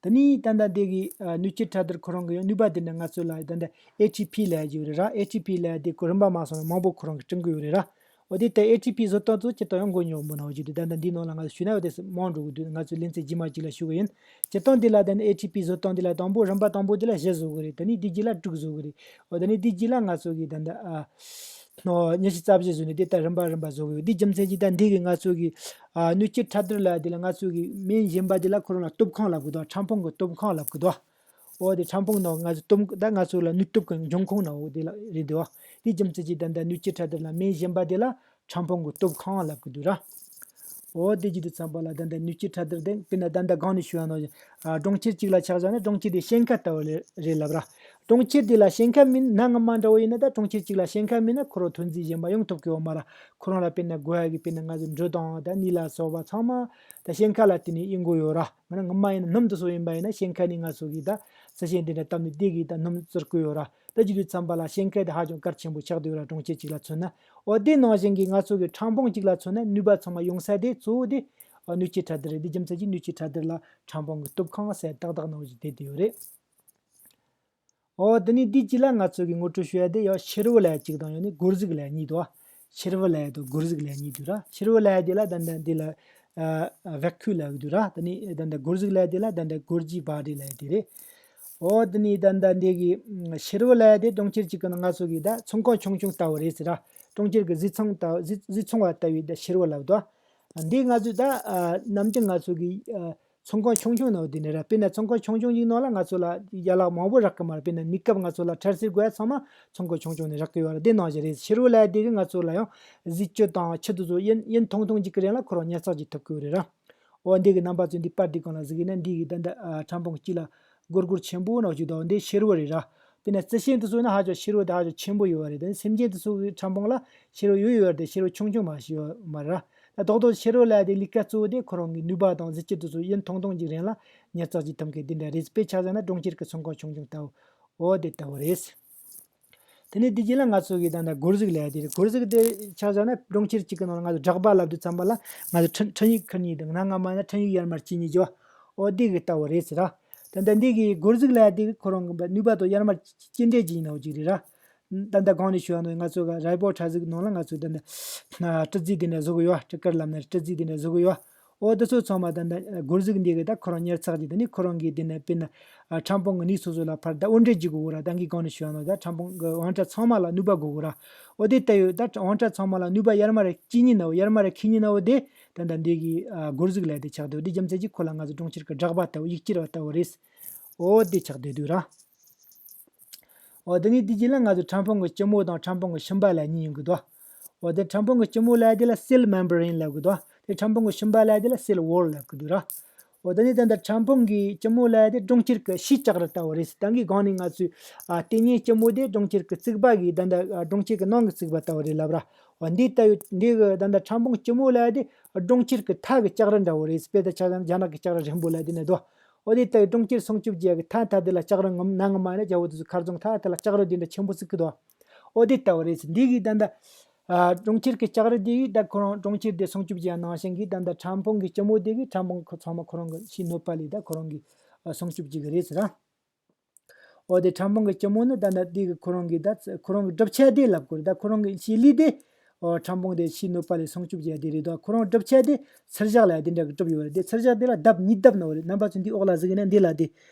ད་ནི་ད་ལྟ་འདི་གི་ཨ་སྣོད་བཅུད་འཕྲལ་བསྟར་ཁོ་རང་གི་ཡང་ནུས་པ་དེ་འདྲ་ང་ཚོ་ལ་ད་ལྟ་ཨེ་ཊི་པི་ལབ་ཡ་ཅིག་ཡོད་རེད་ར། ཨེ་ཊི་པི་ལབ་ཡ་དེ་ཁོ་རིམ་པ་མ་སོང་ན་མང་པོ་ཁོ་རང་གིས་བསྐྲུན་གི་ཡོད་རེད་ར། འོ་དེ་ལྟར་ཨེ་ཊི་པི་བཟོ་སྟངས་ཚོ་ཅི་ལྟར་ཡང་མགོ་རྙོག་པོ་ནང་བཞིན་དུ་ད་ལྟ་འདིའི་ནང་ལ་ང་ཚོ་ཞུས་ན་འོ་དེ་མང་འགྲོ་གི་འདུག་ང་ཚོ་ལེ་ཚན་རྗེས་མ་ཅིག་ལ་ཞུ་གི་ཡིན། སྤྱིར་བཏང་འདི་ལ་ད་ནི་ཨེ་ཊི་པི་བཟོ་སྟངས་འདི་ལ་དང་པོ་རིམ་པ་དང་པོ་འདི་ལ་བཞི་བཟོ་གི་རེད། ད་ནི་འདི་རྗེས་ལ་དྲུག་བཟོ་གི་རེད། འོ་ད་ནི་འདི་རྗེས་ལ་ང་ཚོ་གི་ད་ལྟ་ཨ། ཨོ། ཉི་ཤུ་རྩ་བཞི་བཟོས་ནས་དེ་ལྟར་རིམ་པ་རིམ་པ་བཟོ་གི་ཡོད། འདིའི་རྒྱུ་མཚན་གྱིས་ད་འདི་གི་ང་ཚོ་གི་ཨ་སྣོད་བཅུད་འཕྲལ་བསྟར་ལབ་དེ་ལ་ང་ཚོ་གི་མིང་གཞན་པ་དེ་ལ་ཁོ་རང་ལ་སྟོབས་ཁང་ལབ་གི་འདུག་ཕྲ་ཕུང་གི་སྟོབས་ཁང་ལབ་གི་འདུག་འོ་དེ་ཕྲ་ཕུང་ནང་ང་ཚོ་སྟོབས་ད་ང་ཚོ་ལ་ནུས་སྟོབས་ཀྱི་འབྱུང་ཁུངས་ནང་འོ་དེ་ལ་རེད་འདུག་དེའི་རྒྱུ་མཚན་གྱིས་ད་ལྟ་སྣོད་བཅུད་འཕྲལ་བསྟར་ལ་མིང་གཞན་པ་དེ་ལ་ཕྲ་ཕུང་གི་སྟོབས་ཁང་ལབ་གི་འདུག་ར། འོ་དེ་བརྒྱུད་དུ་ཚང་པ་ལ་ད་ལྟ་སྣོད་བཅུད་འཕྲལ་བསྟར་དེ་དཔེར་ན་ད་ལྟ་གོང་ནས་ཞུས་པ་ནང་བཞིན་ཨ་གྲོང་ཁྱེར་གཅིག་ལ་ཆ་བཞག་ན་གྲོང་ཁྱེར་དེ་ཞིང་ཁ་ལྟ་བུ་རེད་ལབ་ར། གྲོང་ཁྱེར་དེ་ལ་ཞིང་ཁ་མིན་ན་སྔ་མ་འདྲ་བོ་ཡིན་ན་ད་གྲོང་ཁྱེར་གཅིག་ལ་ཞིང་ཁ་མིན་ན་ཁོ་རང་ཐོན་རྫས་གཞན་པ་ཡོང་ཐུབ་ཀྱི་ཡོད་མ་རེད། ཁོ་རང་ལ་དཔེར་ན་དགོས་ཡ་གི་དཔེར་ན་ང་ཚོ་འབྲུ་དང་ད་ནས་ལ་སོགས་པ་ཚང་མ་ད་ཞིང་ཁ་ལ་བརྟེན་ནས་ཡོང་གི་ཡོད་ར། ང་རང་སྔ་མ་ཡིན་ན་སྣུམ་དེ་ཚོ་ཡིན་པ་ཡིན་ན་ཞིང་ཁ་ནས་ང་ཚོ་གི་ད་རྩི་ཤིང་དེ་འདྲ་བཏབ་ནས་དེ་གི་ད་སྣུམ་བཙིར་གི་ཡོད་ར། ད་བརྒྱུད་དུ་ཚང་པ་ལ་ཞིང་ཁ་དེ་ཧ་ཅང་གལ་ཆེན་པོ་ཆགས་བསྡད་ཡོད་ར། གྲོང་ཁྱེར་གཅིག་ལ་མཚོན་ན། འོ་དེ་ནང་བཞིན་གྱི་ང་ཚོ་གི་ཕྲ་ཕུང་གཅིག་ལ་མཚོན་ན་ནུས་པ་ཚང་མ་ཡོང་ས་དེ་གཙོ་བོ་དེ་སྣོད་བཅུད་འཕྲལ་བསྟར་རེད། དེ་རྒྱུ་མཚན་གྱིས་སྣོད་བཅུད་འཕྲལ་བསྟར་ལ་ཕྲ་ཕུང་གི་སྟོབས་ཁང་ཟེར་ཏག་ཏག་ནང་བཞིན་བསྡད་དེ་ཡོད་རེད། ཨོ་དེ་ནས་འདི་གཅིག་ལ་ང་ཚོ་གི་ངོ་སྤྲོད་ཞུ་ཡ་དེ་ཡང་ཕྱི་རོལ་ལ་གཅིག་དང་ཡང་ནི་སྒོར་གཟུགས་ལ་གཉིས་འདུག་ཕྱི་རོལ་ལ་དང་སྒོར་གཟུགས་ལ་གཉིས་འདུག་ར། ཕྱི་རོལ་ལ་དེ་ལ་ད་ལྟ་འདི་ལ་ཨ་བེག་ཁུ་ལབ་ཀྱི་འདུག་ར། དེ་ནས་ད་ལྟ་སྒོར་གཟུགས་ལ་དེ་ལ་ད་ལྟ་སྒོར་གྱི་བ་རེ་ལ་དེ་རེད། ཨོ་དེ་ནས་ད་ལྟ་འདི་གི་ཕྱི་རོལ་ལ་དེ་གྲོང་ཁྱེར་གཅིག་གི་ནང་ང་ཚོ་གི་ད་ཚོང་ཁང་ཆུང་ཆུང་ལྟ་བུ་རེད་ཟེར་ར། གྲོང་ཁྱེར་གི་བཟི་ཚང་ལྟ་བཟི་བཟི་ཚང་བ་ལྟ་བུའི་ད་ཕྱི་རོལ་ལབ་འདུག་འདི་ང་ཚོས་ད་ཨ་ནམ་རྒྱུན་ང་ཚོ་གི་ཨ་ཚོང་ཁང་ཆུང་ཆུང་ནང་དེ་ནས་ར། དཔེར་ན་ཚོང་ཁང་ཆུང་ཆུང་ཞིག་ནང་ལ་ང་ཚོ་ལ་ཡན་ལག་མང་པོ་རག་གི་མ་རེད། དཔེར་ན་གནས་སྐབས་ང་ཚོ་ལ་འཕྲལ་སེལ་དགོས་ཡ་ཚང་མ་ཚོང་ཁང་ཆུང་ཆུང་ནས་རག་གི་ཡོད་རེད། དེ་ནང་བཞིན་རེད། ཕྱི་རོལ་ལ་དེ་གི་ང་ཚོ་ལ་ཡང་གཟི་བཅུད་དང་ཆུ་དེ་ཚོ་ཡུན་ཡུན་ཐུང་ཐུང་ཅིག་གི་རིང་ལ་ཁོ་རང་ཉར་ཚགས་ཀྱི་ཐུབ་གི་ཡོད་རེད་ར། འོ་འདི་གི་རྣམ་པ་ཚོ་འདི་པར་འདི་སྒང་ལ་གཟིགས་ཡིན་ན་འདི་གི་ད་ལྟ་ཨ་ཕྲ་ཕུང་གཅིག་ལ་སྒོར་སྒོར་ཆེན་པོ་ནང་བཞིན་དང་འདི་ཕྱི་རོལ་རེད་ར། དཔེར་ན་རྩི་ཤིང་དེ་ཚོ་ནི་ཧ་ཅང་ཕྱི་རོལ་དེ་ཧ་ཅང་ཆེན་པོ་ཡོད་པ་རེད། ད་ནི་སེམས་ཅན་དེ་ཚོ་གི་ཕྲ་ཕུང་ལ་ཕྱི་རོལ་ཡོད་ཡོད་རེད་དེ་ཕྱི་རོལ་ཆུང་ཆུང་མ་ཞིག་ཡོད་མ་རེད་ར། ད་རྡོག་རྡོག་ཕྱི་རོལ་ལ་དེ་ལས་ཀ་གཙོ་བོ་དེ་ཁོ་རང་གི་ནུས་པ་དང་གཟི་བཅུད་དེ་ཚོ་ཡུན་ཐུང་ཐུང་གི་རིང་ལ་ཉར་ཚགས་ཀྱི་ཐུབ་མཁན་དེ་འདྲ་རེད། དཔེ་ཆ་བཞག་ན་གྲོང་ཁྱེར་གི་ཚོང་ཁང་ཆུང་ཆུང་ལྟ་བུ། འོ་དེ་ལྟ་བུ་རེད། དེ་ནས་དེ་རྗེས་ལ་ང་ཚོ་གི་ད་ལྟ་སྒོར་གཟུགས་ལབ་ཡ་དེ་རེད། སྒོར་གཟུགས་དེ་ཆ་བཞག་ན་གྲོང་ཁྱེར་གཅིག་གི་ནང་ལ་ང་ཚོ་སྦྲག་པ་ལབ་དུས་ཙམ་པ་ལ་ང་ཚོ་འཕྲིན་འཕྲིན་ཡིག་ཁུར་ནས་དང་གནའ་སྔ་མ་ན་འཕྲིན་ཡིག་ཡར་མར་བྱེད་ནས་འགྱོ་བ། འོ་དེ་གི་ལྟ་བུ་རེད་ཟེར་ར། ད་ལྟ་འདི་གི་སྒོར་གཟུགས་ལབ་ཡ་དེ་གི་ཁོ་རང་གི་ནུས་པ་དང་ཡར་མར་སྐྱེལ་འདྲེན་བྱེད་ནོ་ཅིག་རེད་ར། ད་ལྟ་གོང་ནས་ཞུ་བ་ནང་ང་ཚོ་གི་རི་བོ་ཁྲ་གཟུགས་ནང་ལ་ང་ཚོ་ད་ལྟ་སྤྲི་རྫས་དེ་འདྲ་བཟོ་གི་ཡོད། སྤྲི་དཀར་ལབ་ན་སྤྲི་རྫས་དེ་འདྲ་བཟོ་གི་ཡོད། འོ་དེ་ཚོ་ཚང་མ་ད་ལྟ་སྒོར་གཟུགས་འདི་གི་ད་ཁོ་རང་ཉར་ཚགས་ཀྱི་ད་ནི་ཁོ་རང་གི་དེ་ནས་དཔེར་ན་ཨ་ཕྲ་ཕུང་གི་ནུས་སོ་སོ་ལ་ཕར་ད་དབོར་འདྲེན་བྱེད་དགོས་གོ་ར། ད་གིན་གོང་ནས་ཞུ་བ་ནང་ད་ཕྲ་ཕུང་གི་དབང་ཕྲ་ཚང་མ་ལ་ནུས་པ་དགོས་གོ་ར། འོ་དེ་ལྟ་ཡོད་ད་དབང་ཕྲ་ཚང་མ་ལ་ནུས་པ་ཡར་མར་སྐྱེལ་ཉིན་ནའོ་ཡར་མར་ཁྱེར་ཉིན་ནའོ་དེ་ད་ལྟ་འདི་གི་ཨ་སྒོར་གཟུགས་ལབ་དེ་ཆགས་འདུག་དེ་རྒྱུ་མཚན་གྱིས་ཁོ་ལ་ང་ཚོ་གྲོང་ཁྱེར་གི་སྦྲག་པ་ལྟ་བུ་ཡིག་སྐྱེལ་བ་ལྟ་བུ་རེད། འོ་དེ་ཆགས་བསྡད་འདུག་ར། འོ་དེ་ནས་དེ་རྗེས་ལ་ང་ཚོ་ཕྲ་ཕུང་གི་སྐྱི་མོ་དང་ཕྲ་ཕུང་གི་ཤུན་པ་ལབ་གཉིས་ཡོང་གི་འདུག་འོ་དེ་ཕྲ་ཕུང་གི་སྐྱི་མོ་ལབ་དེ་ལ་cell membrane ལབ་གི་འདུག་དེ་ཕྲ་ཕུང་གི་ཤུན་པ་ལབ་དེ་ལ་cell wall ལབ་གི་འདུག་ར། འོ་དེ་ནས་ད་ལྟ་ཕྲ་ཕུང་གི་སྐྱི་མོ་ལབ་དེ་གྲོང་ཁྱེར་གི་ཕྱིའི་ལྕགས་རི་ལྟ་བུ་རེད། ད་གིན་གོང་ནས་ང་ཚོས་ཨ་ལྟེ་གནས་སྐྱི་མོ་དེ་གྲོང་ཁྱེར་གི་རྩིག་པ་གི་ད་ལྟ་ཨ་གྲོང་ཁྱེར་གི་ནང་གི་རྩིག་པ་ལྟ་བུ་རེད་ལབ་ར། འོ་འདི་ལྟ་བུ་འདི་གི་ད་ལྟ་ཕྲ་ཕུང་སྐྱི་མོ་ལབ་དེ་གྲོང་ཁྱེར་གི་མཐའ་གི་ལྕགས་རི་འདྲ་བོ་རེད། དཔེ་ད་ཆ་བཞག་ན་རྒྱ་ནག་གི་ལྕགས་རི་རིང་པོ་ལབ་དེ་ནས་འདུག་འོ་དེ་ལྟ་བུའི་གྲོང་ཁྱེར་སྲུང་སྐྱོབ་བྱེད་ཡག་གི་མཐའ་མཐའ་དེ་ལ་ལྕགས་རི་ངམ་ན་ངམ་མ་ནས་རྒྱ་བོ་དེ་ཚོ་མཁར་རྫོང་མཐའ་དེ་ལ་ལྕགས་རི་དེ་འདྲ་ཆེན་པོ་བརྩིགས་ཀྱི་འདུག་འོ་དེ་ལྟ་བུ་རེད། འདི་གི་ད་ལྟ་ཨ་གྲོང་ཁྱེར་གི་ལྕགས་རི་དེ་གི་ད་ཁོ་རང་གྲོང་ཁྱེར་དེ་སྲུང་སྐྱོབ་བྱེད་ཡག་ནང་བཞིན་གི་ད་ལྟ་ཕྲ་ཕུང་གི་སྐྱི་མོ་དེ་གི་ཕྲ་ཕུང་ཁོ་ཚང་མ་ཁོ་རང་གི་ཕྱིའི་གནོད་པ་ལས་ད་ཁོ་རང་གི་ཨ་སྲུང་སྐྱོབ་བྱེད་གི་རེད་ཟེར་ར། འོ་དེ་ཕྲ་ཕུང་གི་སྐྱི་མོ་ནི་ད་ལྟ་དེ་གི་ཁོ་རང་གི་ད་ཁོ་རང་གི་གྲུབ་ཆ་དེ་ལབ་དགོས་རེད། ད་ཁོ་རང་གི་ཕྱིའི་ལུས་དེ་འོ་ཕྲ་ཕུང་དེ་ཕྱིའི་གནོད་པ་ལས་སྲུང་སྐྱོབ་བྱེད་ཡག་དེ་རེད་དོ། ཁོ་རང་གྲུབ་ཆ་དེ་ཚུར་བཞག་ལབ་དེ་འདྲ་གི་གྲུབ་ཡོད་རེད། དེ་ཚུར་བཞག་དེ་ལ་ལྡབ་ཉིས་ལྡབ་ནང་རེད། རྣམ་པ་ཚོ་འདི་འོག་ལ་གཟིགས་ན་འདི་ལ་དེ་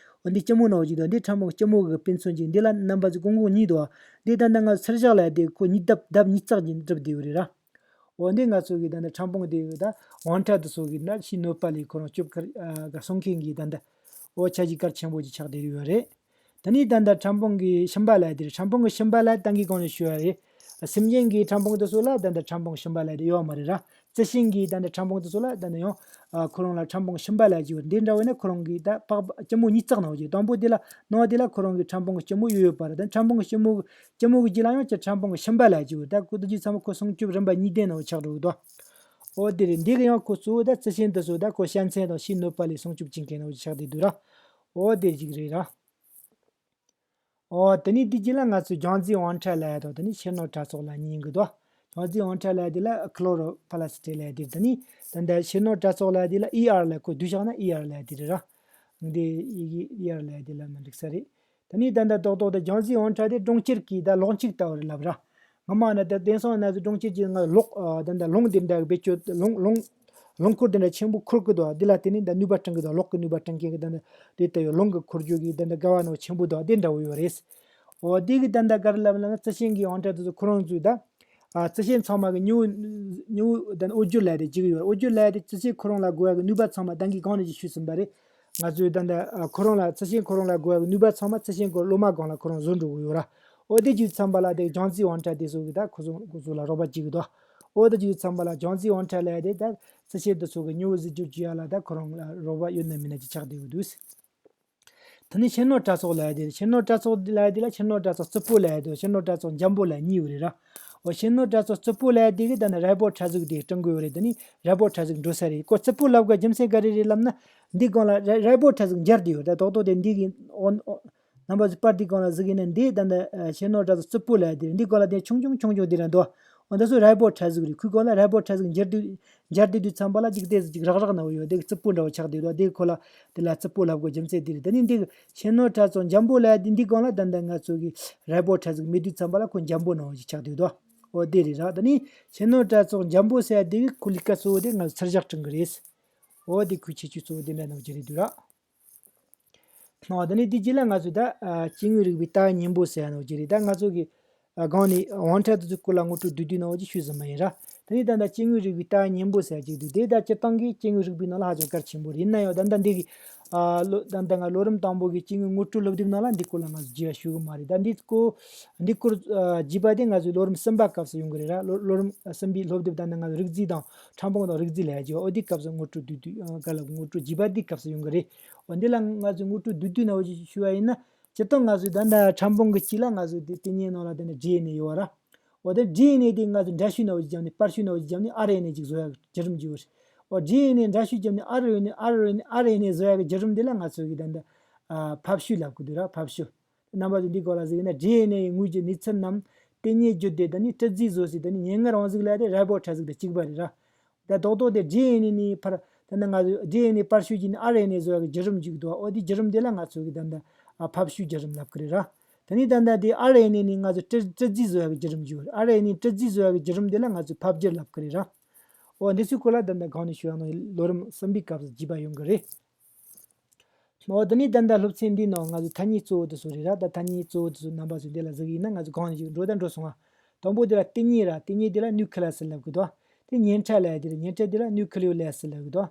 འོ་འདི་སྐྱི་མོ་ནང་བཞིན་དོ། འདི་ཕྲ་ཕུང་སྐྱི་མོ་གི་དཔེ་མཚོན་ཅིག་འདི་ལ་རྣམ་པ་ཚོ་གོང་གོང་ཉིད་དོ། འདི་ད་ལྟ་ང་ཚུར་བཞག་ལབ་དེ་ཁོ་ཉིས་ལྡབ་ལྡབ་ཉིས་བརྩེགས་ཀྱི་གྲུབ་དེ་ཡོད་རེད་ར། འོ་འདི་ང་ཚོ་གི་ད་ལྟ་ཕྲ་ཕུང་དེ་ཡོད་ད་དབང་ཕྲ་དེ་ཚོ་གི་ནད་ཕྱིའི་གནོད་པ་ལས་ཁོ་རང་སྐྱོབ་གར་ཨ་ག་སྲུང་མཁན་གྱི་ད་ལྟ་འོ་ཆ་གཞི་གལ་ཆེན་པོ་ཅིག་ཆགས་བསྡད་ཡོད་རེད། ད་ནི་ད་ལྟ་ཕྲ་ཕུང་གི་ཤུན་པ་ལབ་དེ་རེད། ཕྲ་ཕུང་གི་ཤུན་པ་ལབ་ད་གིན་གོང་ནས་ཞུ་བ་རེད། སེམས་ཅན་གྱི་ཕྲ་ཕུང་དེ་ཚོ་ལ་ད་ལྟ་ཕྲ་ཕུང་ཤུན་པ་ལབ་དེ་ཡོད་མ་རེད་ར། རྩི་ཤིང་གི་ད་ལྟ་ཕྲ་ཕུང་དེ་ཚོ་ལ་ད་ལྟ་ཡང་ཨ་ཁོ་རང་ལ་ཕྲ་ཕུང་ཤུན་པ་ལབ་ཀྱི་ཡོད་རེད། འདི་འདྲ་བས་ན་ཁོ་རང་གི་ད་པགས་པ་སྐྱི་མོ་ཉིས་བརྩེགས་ནང་བཞིན་དང་པོ་དེ་ལ་ནང་དེ་ལ་ཁོ་རང་གི་ཕྲ་ཕུང་གི་སྐྱི་མོ་ཡོད་ཡོད་པ་རེད། ད་ཕྲ་ཕུང་གི་སྐྱི་མོ་སྐྱི་མོ་གི་རྗེས་ལ་ཡང་ཅི་ཕྲ་ཕུང་གི་ཤུན་པ་ལབ་ཀྱི་ཡོད་རེད། ད་ཁོ་དེ་རྗེས་ཚང་མ་ཁོ་སྲུང་སྐྱོབ་རིམ་པ་གཉིས་ལྡན་ནང་ཆགས་འགྲོ་གི་འདུག་འོ་དེ་རེད། འདི་གི་ཡང་ཁོ་གཙོ་བོ་ད་རྩི་ཤིང་དེ་ཚོ་ད་ཁོ་ཤ་མཚོན་དང་ཕྱིའི་གནོད་པ་ལས་སྲུང་སྐྱོབ་བྱེད་མཁན་ནང་ཆགས་བསྡད་འདུག་ར། འོ་དེ་ཅིག་རེད་ར། འོ་དེ་ནས་དེ་རྗེས་ལ་ང་ཚོས་རྒྱང་རྩིས་དབང་ཕྲ་ལབ་ཡ་དང་དེ་ནས་ཕྱིར་སྣང་དྲ་ཚོགས་ལབ་གཉིས་ཡིན་གི་འདུག་རྒྱང་རྩིས་དབང་ཕྲ་ལབ་ཡ་དེ་ལ་ཁི་ལོ་རོ་པ་ལ་སི་ཊིག་ལབ་ཡ་དེ་རེད། དེ་ནས་ད་ལྟ་ཕྱིར་སྣང་དྲ་ཚོགས་ལབ་ཡ་དེ་ལ་ཨི་ཨར་ལབ། ཁོ་བསྡུས་བཞག་ན་ཨི་ཨར་ལབ་ཡ་དེ་རེད་ར། འདི་ཡི་གེ་ཨི་ཨར་ལབ་ཡ་དེ་ལ་མི་འགྲིག་ས་རེད། དེ་ནས་ད་ལྟ་རྡོག་རྡོག་དེ་རྒྱང་རྩིས་དབང་ཕྲ་དེ་གྲོང་ཁྱེར་གྱི་ད་ལོགས་འཁྱུག་ལྟ་བུ་རེད་ལབ་ར། སྔ་མ་ནི་ད་དེང་སང་ན་ཚོ་གྲོང་ཁྱེར་གྱི་ང་ལོགས་ཨ་ད་ལྟ་རླུང་དེ་འདྲ་བེད་སྤྱོད་རླུང་རླུང་རླུང་འཁོར་དེ་འདྲ་ཆེན་པོ་འཁོར་གི་འདུག་དེ་ལ་བརྟེན་ནས་ད་ནུས་པ་སྤྲང་གི་འདུག་གློག་གི་ནུས་པ་སྤྲང་མཁན་གྱི་ད་ནི་དེ་ལྟ་བུའི་རླུང་གི་འཁོར་རྒྱུ་གི་ད་ནི་དགའ་བ་ནང་ཆེན་པོ་འདུག་དེ་འདྲ་བོ་ཡོད་རེད། འོ་དེ་གི་ད་ལྟ་ག་རེ་ལབ་ན་རྩི་ཤིང་གི་དབང་ཕྲ་དེ་ཚོ་ཁོ་རང་ཚོས་ད་ཨ་རྩི་ཤིང་ཚང་མ་གི་མྱུ་གུ་མྱུ་གུ་ད་ནི་འོ་སྒྱུར་ལབ་དེ་བྱེད་གི་ཡོད། འོ་སྒྱུར་ལབ་དེ་རྩི་ཤིང་ཁོ་རང་ལ་དགོས་ཡ་གི་ནུས་པ་ཚང་མ་ད་གིན་གོང་ནས་ཅིག་ཞུས་ཟིན་པ་རེད། ང་ཚོས་ད་ལྟ་ཨ་ཁོ་རང་ལ་རྩི་ཤིང་ཁོ་རང་ལ་དགོས་ཡ་གི་ནུས་པ་ཚང་མ་རྩི་ཤིང་གི་ལོ་མ་སྒང་ལ་ཁོ་རང་བཟོ་འགྲོ་གི་ཡོད་ར། འོ་དེ་བྱས་ཙམ་པ་ལ་དེ་རྒྱང་རྩིས་དབང་ཕྲ་དེ་ཚོ་གི་ད་ཁོ་ཚོ་ཁོ་ཚོ་ལ་རོགས་པ་བྱེད་གི་འདུག་འོ་དེ་བྱས་ཙམ་པ་ལ་རྒྱང་རྩིས་དབང་ཕྲ་ལབ་ཡ་དེ་ད་རྩི་ཤིང་དེ་ཚོ་གི་མྱུ་གུ་གཟི་བརྗིད་བྱེད་ཡ་ལ་ད་ཁོ་རང་ལ་རོགས་པ་ཡོད་ན་མེད་ན་ཅིག་ཆགས་བསྡད་ཡོད་འདུག་དེ་ནས་ཕྱིར་སྣང་དྲ་ཚོགས་ལབ་ཡ་དེ་རེད། ཕྱིར་སྣང་དྲ་ཚོགས་ལབ་ཡ་དེ་ལ་ཕྱིར་སྣང་དྲ་ཚོགས་རྩིག་པོ་ལབ་ཡ་དེ་ཕྱིར་སྣང་དྲ་ཚོགས་འཇམ་པོ་ལབ་གཉིས་ཡོད་རེད་ར། འོ་ཕྱིར་སྣང་དྲ་ཚོགས་རྩིག་པོ་ལབ་ཡ་དེ་གི་ད་ནི་རི་བོ་ཁྲ་གཟུགས་དེ་སྐྲུན་གི་ཡོད་རེད། དེ་ནི་རི་བོ་ཁྲ་གཟུགས་འགྲོ་ས་རེད། ཁོ་རྩིག་པོ་ལབ་དགོས་རྒྱུ་མཚན་ག་རེ་རེད་ལབ་ན། འདི་སྒང་ལ་རི་རི་བོ་ཁྲ་གཟུགས་འབྱར་བསྡད་ཡོད་རེད། རྡོག་རྡོག་དེ་འདི་གི་འོ་འོ་རྣམ་པ་ཚོ་པར་འདི་སྒང་ལ་གཟིགས་ཡིན་ན་འདི་ད་ནི་ཕྱིར་སྣང་དྲ་ཚོགས་རྩིག་པོ་ལབ་ཡ་དེ་རེད། འདི་སྒང་ལ་དེ་ཆུང་ཆུང་ཆུང་ཆུང་དེ་རེད་འདུག་འོ་འདི་ཚོ་རི་བོ་ཁྲ་གཟུགས་རེད། ཁོའི་སྒང་ལ་རི་བོ་ཁྲ་གཟུགས་འབྱར་དུས་ འབྱར་བསྡད་དུས་ཙམ་པ་ལ་ཅིག་དེ་ཅིག་རག་རག་ནང་ཡོད་དེ་རྩིབ་པོ་འདྲ་བོ་ཆགས་བསྡད་འདུག་དེ་ཁོ་ལ་དེ་ལ་རྩིབ་པོ་ལབ་དགོས་རྒྱུ་མཚན་དེ་རེད། དེ་ནས་འདི་ཕྱི་སྣོད་ཕྲ་ཚོགས་འཇམ་པོ་ལབ་དེ་འདི་སྒང་ལ་ད་ལྟ་ང་ཚོ་གི་རལ་པོ་ཕྲ་ཟིག་མེད་དུས་ཙམ་པ་ལ་ཁོ་འཇམ་པོ་ནང་བཞིན་ཆགས་བསྡད་འདུག་འོ་དེ་རེད་ར། དེ་ནས་ཕྱི་སྣོད་ཕྲ་ཚོགས་འཇམ་པོ་ཟེར་དེ་གི་ཁོ་ལས་ཀ་གཙོ་བོ་དེ་ང་ཚོ་ཚུར་བཞག་སྐྲུན་གི་རེད། འོ་དེ་ཁོའི་ཁྱད་ཆོས་གཙོ་བོ་དེ་འདྲ་ནང་བཞིན་རེད་འདུག་ར། ཨོ་དེ་ནས་དེ་རྗེས་ལ་ང་ཚོས་ད་ཨ་སྐྱེ་དངོས་རིག་པའི་ལྟ་བ་སྙིང་པོ་ཟེར་ཡ་ནོ་ཅིག་རེད། ད་ང་ཚོ་གི་ཨ་སྒང་ནས་དབང་ཕྲ་དེ་ཚོའི་སྐོར་ལ་ངོ་སྤྲོད་བསྡུས་བསྡུས་ནང་བཞིན་ཞུས་ཟིན་པ་ཡིན་ར། དེ་ནས་ད་ལྟ་སྐྱེ་དངོས་རིག་པའི་ལྟ་བ་སྙིང་པོ་ཟེར་ཡ་ཅིག་འདུག་དེ་ད་སྤྱིར་བཏང་གི་སྐྱེ་དངོས་རིག་པའི་ནང་ལ་ཧ་ཅང་གལ་ཆེན་པོ་རེད། ཡིན་ན་ཡང་ད་ལྟ་འདི་གི་ཨ་ལོ་ད་ལྟ་ང་ལོ་རིམ་དང་པོ་གི་སྐྱེ་དངོས་ངོ་སྤྲོད་སློབ་དེབ་ནང་ལ་འདི་སྐོར་ལ་ང་ཚོ་རྒྱས་པ་ཞུ་གི་མ་རེད། ད་འདི་སྐོར་འདི་སྐོར་རྒྱས་པ་དེ་ང་ཚོའི་ལོ་རིམ་གསུམ་པ་སྐབས་སུ་ཡོང་གི་རེད་ར། ལོ་ལོ་རིམ་གསུམ་པའི་སློབ་དེབ་ད་ནི་ང་ཚོ་རིགས་རྫས་དང་ཕྲ་ཕུང་དང་རིགས་རྫས་ལ་རྒྱས་པ་འོ་དེའི་སྐབས་སུ་ངོ་སྤྲོད་བསྡུས་བསྡུས་ག་ལ་ངོ་སྤྲོད་རྒྱས་པ་དེའི་སྐབས་སུ་ཡོང་གི་རེད། འོ་འདི་ལ་ང་ཚོས་ངོ་སྤྲོད་བསྡུས་བསྡུས་ནང་བཞིན་ཞུ་བ་ཡིན་ན། སྤྱིར་བཏང་ང་ཚོས་ད་ལྟ་ཕྲ་ཕུང་གི་དཀྱིལ་ལ་ང་ཚོས་དེ་དེ་གཉིས་ནང་ལ་དེ་ནི་ཌི་ཨེན་ཨེ་ཡོད་ར། འོ་དེ་ཌི་ཨེན་ཨེ་དེ་ང་ཚོས་འདྲ་བཤུས་ནང་བཞིན་བརྒྱབ་ནས་པར་བཤུས་ནང་བཞིན་བརྒྱབ་ནས་ཨར་ཨེན་ཨེ་ཅིག་བཟོ་ཡག་བརྒྱུད་རིམ་བརྒྱུད་པ་རེད། འོ་ཌི་ཨེན་ཨེ་འདྲ་བཤུས་བརྒྱབ་ནས་ཨར་ཨེན་ཨེ་ཨར་ཨེན་ཨེ་ཨར་ཨེན་ཨེ་བཟོ་ཡག་གི་བརྒྱུད་རིམ་དེ་ལ་ང་ཚོས་གི་ད་ལྟ་ཨ་ཕབ་བཤུས་ལབ་གི་འདུག་ར། ཕབ་བཤུས། རྣམ་པ་ཚོས་འདི་སྐོར་ལ་གཟིགས་ན་ཌི་ཨེན་ཨེ་ཡི་དངོས་ཀྱི་གནས་ཚུལ་རྣམས་ལྟེ་གཉིས་བརྒྱུད་དེ་ད་ནི་སྤྲི་རྫས་བཟོ་སའི་ད་ནི་ཉེར་ལྔ་རང་གཟུགས་ལ་དེ་རལ་པོ་ཕྲ་གཟུགས་དང་གཅིག་པ་རེད་ར། ད་རྡོག་རྡོག་དེ་ཌི་ཨེན་ཨེ་ནས་ཕར་ད་ནི་ང་ཚོས་ཌི་ཨེན་ཨེ་པར་བཤུས་ཀྱིས་ནི་ཨར་ཨེན་ཨེ་བཟོ་ཡག་གི་བརྒྱུད་རིམ་ཅིག་འདུག་འོ་དེ་བརྒྱུད་རིམ་དེ་ལ་ང་ཚོས་གི་ད་ལྟ་ཨ་ཕབ་བཤུས་བརྒྱུད་རིམ་ལབ་གི་རེད་ར། ད་ནི་ད་ལྟ་དེ་ཨར་ཨེན་ཨེ་ནས་ང་ཚོས་སྤྲི་སྤྲི་རྫས་བཟོ་ཡག་གི་བརྒྱུད་རིམ་ཅིག་ཡོད་རེད། ཨར་ཨེན་ཨེ་སྤྲི་རྫས་བཟོ་ཡག་གི་བརྒྱུད་རིམ་དེ་ལ་ང་ཚོས་ཕབ་བསྒྱུར་ལབ་གི་རེད་ར། འོ་འདི་ཚོའི་སྐོར་ལ་ད་ལྟ་གོང་ནས་ཞུ་ཡག་ནང་ལོ་རིམ་གསུམ་པའི་སྐབས་སུ་རྒྱས་པ་ཡོང་གི་རེད། འོ་དེ་ནས་ད་ལྟ་སློབ་ཚན་འདིའི་ནང་ང་ཚོས་ཐ་སྙད་གཙོ་བོ་དེ་ཚོ་རེད་ར། ད་ཐ་སྙད་གཙོ་བོ་དེ་ཚོ་རྣམ་པ་ཚོས་འདི་ལ་གཟིགས་ཡིན་ན་ང་ཚོས་གོང་ནས་ཅིག་འགྲོ་ད་འགྲོ་སོང་ང་། དང་པོ་དེ་ལ་ལྟེ་གཉིས་ར། ལྟེ་གཉིས་དེ་ལ་ནིའུ་ཁི་ལ་སི་ལབ་གི་འདུག་དེ་སྙན་ཕྲ་ལབ་ཡ་དེ་རེད། སྙན་ཕྲ་དེ་ལ་ནིའུ་ཁི་ལེའོ་ལེ་སི་ལབ་གི་འདུག་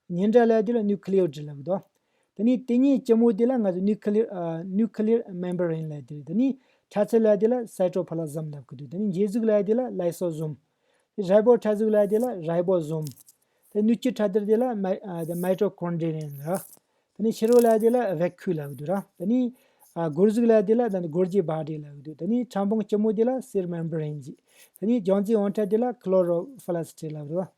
སྙན་ཕྲ་ལབ་ཡ་དེ་ལ་ནིའུ་ཁི་ལེའོ་ཌི་ལབ་གི་འདུག་དེ་ནས་ལྟེ་གཉིས་ལྕི་མོ་དེ་ལ་ང་ཚོས་ནིའུ་ཁི་ལེ་ཨ་ནིའུ་ཁི་ལེ་མེམ་བྷ་རེན་ལབ་ཡ་དེ་རེད། དེ་ནས་ཕྲ་ཚིལ་ལབ་ཡ་དེ་ལ་སའི་ཊོ་པི་ལ་ཟམ་ལབ་གི་འདུག་དེ་ནས་མཇེ་གཟུགས་ལབ་ཡ་དེ་ལ་ལའི་སོ་ཟོམ། རལ་པོ་ཕྲ་གཟུགས་ལབ་ཡ་དེ་ལ་རའི་བོ་ཟོམ། དེ་སྣོད་བཅུད་ཕྲ་དར་དེ་ལ་མའི་ཨ་དེ་མའི་ཊོ་ཀོན་ཌི་རི་ཡན་ར། དེ་ནས་ཕྱི་རོལ་ལབ་ཡ་དེ་ལ་བེ་ཁུ་ལབ་གི་འདུག་ར། དེ་ནས་ཨ་སྒོར་གཟུགས་ལབ་ཡ་དེ་ལ་ད་ནི་གོར་ཇི་བྷ་ཌི་ལབ་གི་འདུག་དེ་ནས་ཕྲ་ཕུང་ལྕི་མོ་དེ་ལ་སེལ་མེམ་བྷ་རེན་ཟེར། དེ་ནས་རྒྱང་འཛིན་དབང་ཕྲ་དེ་ལ་ཁི་ལོ་རོ་ཕི་ལ་སི་ཊི་ལབ་ར།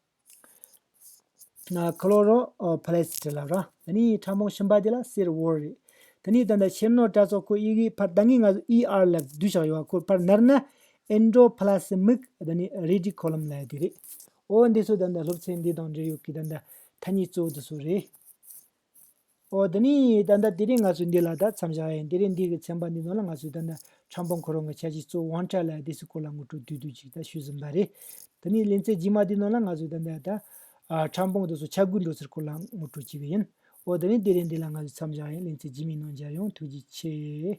ན་ཁི་ལོ་རོ་ཨོ་ཕི་ལ་སི་ཊི་ལབ་ར། དེ་ནས་ཕྲ་ཕུང་གཤིན་པ་དེ་ལ་སེལ་ཝོལ་རེད། དེ་ནས་ད་ལྟ་ཕྱི་སྣོད་ཕྲ་ཚོགས་ཁོ་ཨི་གི་ཕར་ད་ངས་ང་ཚོ་ཨི་ཨར་ལབ་བསྡུས་བཞག་ཡོད་པ་ཁོ་ཕར་ནར་ན་ཨེན་ཌོ་པི་ལ་སི་མིག་དེ་ནས་རེ་ཊི་ཁོ་ལམ་ལབ་ཡ་དེ་རེད། འོ་འདི་ཚོ་ད་ལྟ་སློབ་ཚན་འདི་དང་འབྲེལ་ཡོད་ཀྱི་ད་ལྟ་ཐ་སྙད་གཙོ་བོ་འདི་ཚོ་རེད། འོ་དེ་ནས་ད་ལྟ་དེ་རིང་ང་ཚོས་འདི་ལ་ད་མཚམས་བཞག་ཡིན། དེ་རིང་འདི་གི་ཚན་པ་འདི་ནང་ལ་ང་ཚོས་ད་ལྟ་ཕྲ་ཕུང་ཁོ་རང་གི་ཁྱད་ཆོས་གཙོ་བོ་དབང་ཕྲ་ལབ་ཡ་དེ་ཚོའི་སྐོར་ལ་ངོ་སྤྲོད་བསྡུས་བསྡུས་ཅིག་ད་ཞུས་ཟིན་པ་རེད། དེ་ནས་ལེ་ཚན་རྗེས་མ་འདི་ནང་ལ་ང་ཚོས་ད་ལྟ་ད་ཨ་ཕྲ་ཕུང་དེ་ཚོ་ཆ་བགོས་འགྲོ་ཚུལ་སྐོར་ལ་ངོ་སྤྲོད་བྱེད་ཀྱི་ཡིན། འོ་དེ་རིང་དེ་རིང་འདི་ལ་ང་ཚོས་མཚམས་བཞག་ཡིན། ལེ་ཚན་རྗེས་མའི་ནང་མཇལ་ཡོང་། ཐུགས་རྗེ་ཆེ།